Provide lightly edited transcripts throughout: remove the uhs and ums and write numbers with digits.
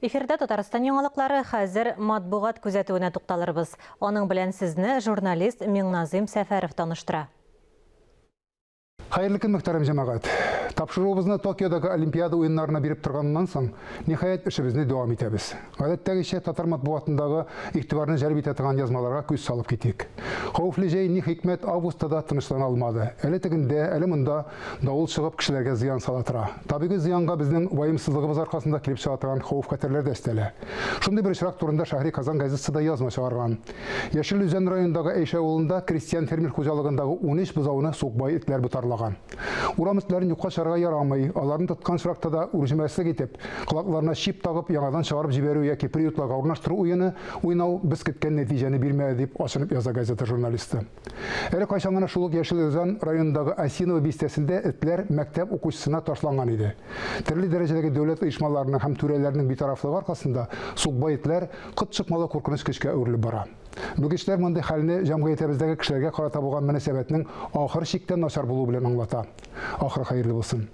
Эфирда Татарстан яңалыклары, хәзер матбугат күзәтүенә тукталырбыз. Аның белән сезне журналист Миңназыйм Сәфәров таныштыра. Хәерле көн, мөхтәрәм җәмәгать! Тапшыруыбызны Токиодагы Олимпиада уеннарына биреп торганнан соң, ниһаять, эшебезне дәвам итәбез. Гадәттәгечә, татар матбугатындагы игътибарны җәлеп итә торган язмаларга күз салып китик. Хәвефле җәй ни хикмәт августта да тынычлана алмады. Әле тегендә, әле монда давыл чыгып, кешеләргә зыян сала тора. Табигый зыянга безнең ваемсызлыгыбыз аркасында килеп чыга торган хәвеф-хәтәрләр дә өстәлә. Шундый бер очрак турында Шәһри Казан газетасы да язма чыгарган. Яшел Үзән районындагы Әйшә авылында крестьян-фермер хуҗалыгындагы 13 бозауны сукбай этләр ботарлаган. Урам этләрен юкка чыгарырга ярамый, аларны тоткан очракта да үрчемәслек итеп, колакларына чип тагып, яңадан чыгарып җибәрү яки приютларга урнаштыру уены уйнау без көткән нәтиҗәне бирмәде, дип ачынып яза газета журналисты. Әле кайчан гына шул ук Яшел Үзән районындагы Осиново бистәсендә этләр мәктәп укучысына ташланган иде. Төрле дәрәҗәдәге дәүләт оешмаларының һәм түрәләрнең битарафлыгы аркасында сукбай этләр Кот чыкмалы куркыныч көчкә әверелеп бара. Белгечләр мондый хәлне җәмгыятебездәге кешеләргә карата булган мөнәсәбәтнең ахыр чиктә начар булуы белән аңлата. Ахыры хәерле булсын.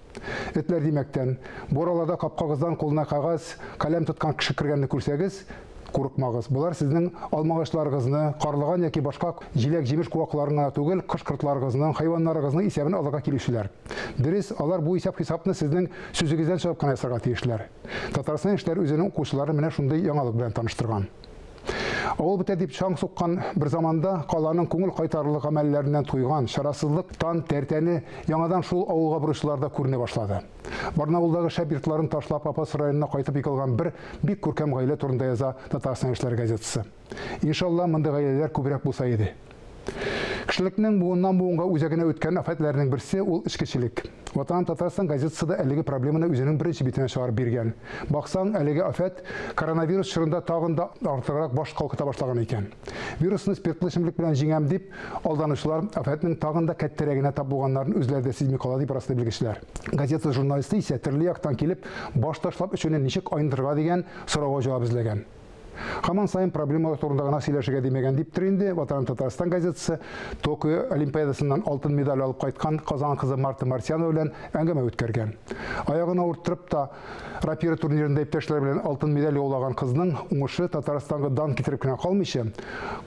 Этләр димәктән, бу араларда капкагыздан кулына кәгазь, каләм тоткан кеше кергәнне күрсәгез, курыкмагыз. Болар сезнең алмагачларыгызны, карлыган яки башка җиләк-җимеш куакларын гына түгел, кош-кортларыгызның, хайваннарыгызның исәбен алырга килүчеләр. Дөрес, алар бу исәп-хисапны сезнең сүзегездән чыгып кына ясарга тиешләр. Татарстан яшьләре үзенең укучыларын менә шундый яңалык белән таныштырган. Авыл бетә дип чаң суккан бер заманда каланың күңел кайтарырлык гамәлләреннән туйган, чарасызлыктан тәртәне яңадан шул авылга боручылар да күренә башлады. Барнаулдагы шәп йортларын ташлап Апас районына кайтып егылган бер бик күркәм гаилә турында яза Татарстан яшьләре газетасы. Иншалла, мондый гаиләләр күбрәк булса иде. Кешелекнең буыннан-буынга үзәгенә үткән афәтләренең берсе ул эчкечелек. Ватаным Татарстан газетасы да әлеге проблеманы үзенең беренче битенә чыгарып биргән. Баксаң, әлеге афәт коронавирус чорында тагын да артыграк баш калкыта башлаган икән. Вирусны спиртлы эчемлек белән җиңәм дип алданучылар афәтнең тагын да кәттәрәгенә тап булганнарын үзләре дә сизми кала дип раслый белгечләр. Газета журналисты исә төрле яктан килеп, баш ташлап эчүне ничек айнытырга дигән сорауга җавап эзләгән. Һаман саен проблемалар турында гына сөйләшергә димәгән диптер инде Ватаным Татарстан газетасы Токио Олимпиадасыннан алтын медаль алып кайткан Казан кызы Марта Мартьянова белән әңгәмә үткәргән. Аягын авырттырып та рапира турнирында иптәшләре белән алтын медаль яулаган кызның уңышы Татарстанга дан китереп кенә калмыйча,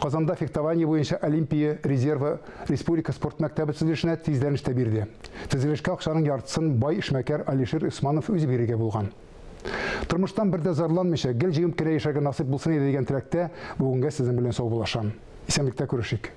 Казанда фехтование буенча Олимпия резервы республика спорт мәктәбе төзелешенә тизләнеш тә бирде. Төзелешкә акчаның яртысын бай эшмәкәр Алишер Усманов үзе бирергә булган. Тормыштан бер дә зарланмыйча, гел җиңеп кенә яшәргә насыйп булсын иде дигән теләктә, бүгенгә сезнең белән саубуллашам. Исәнлектә күрешик.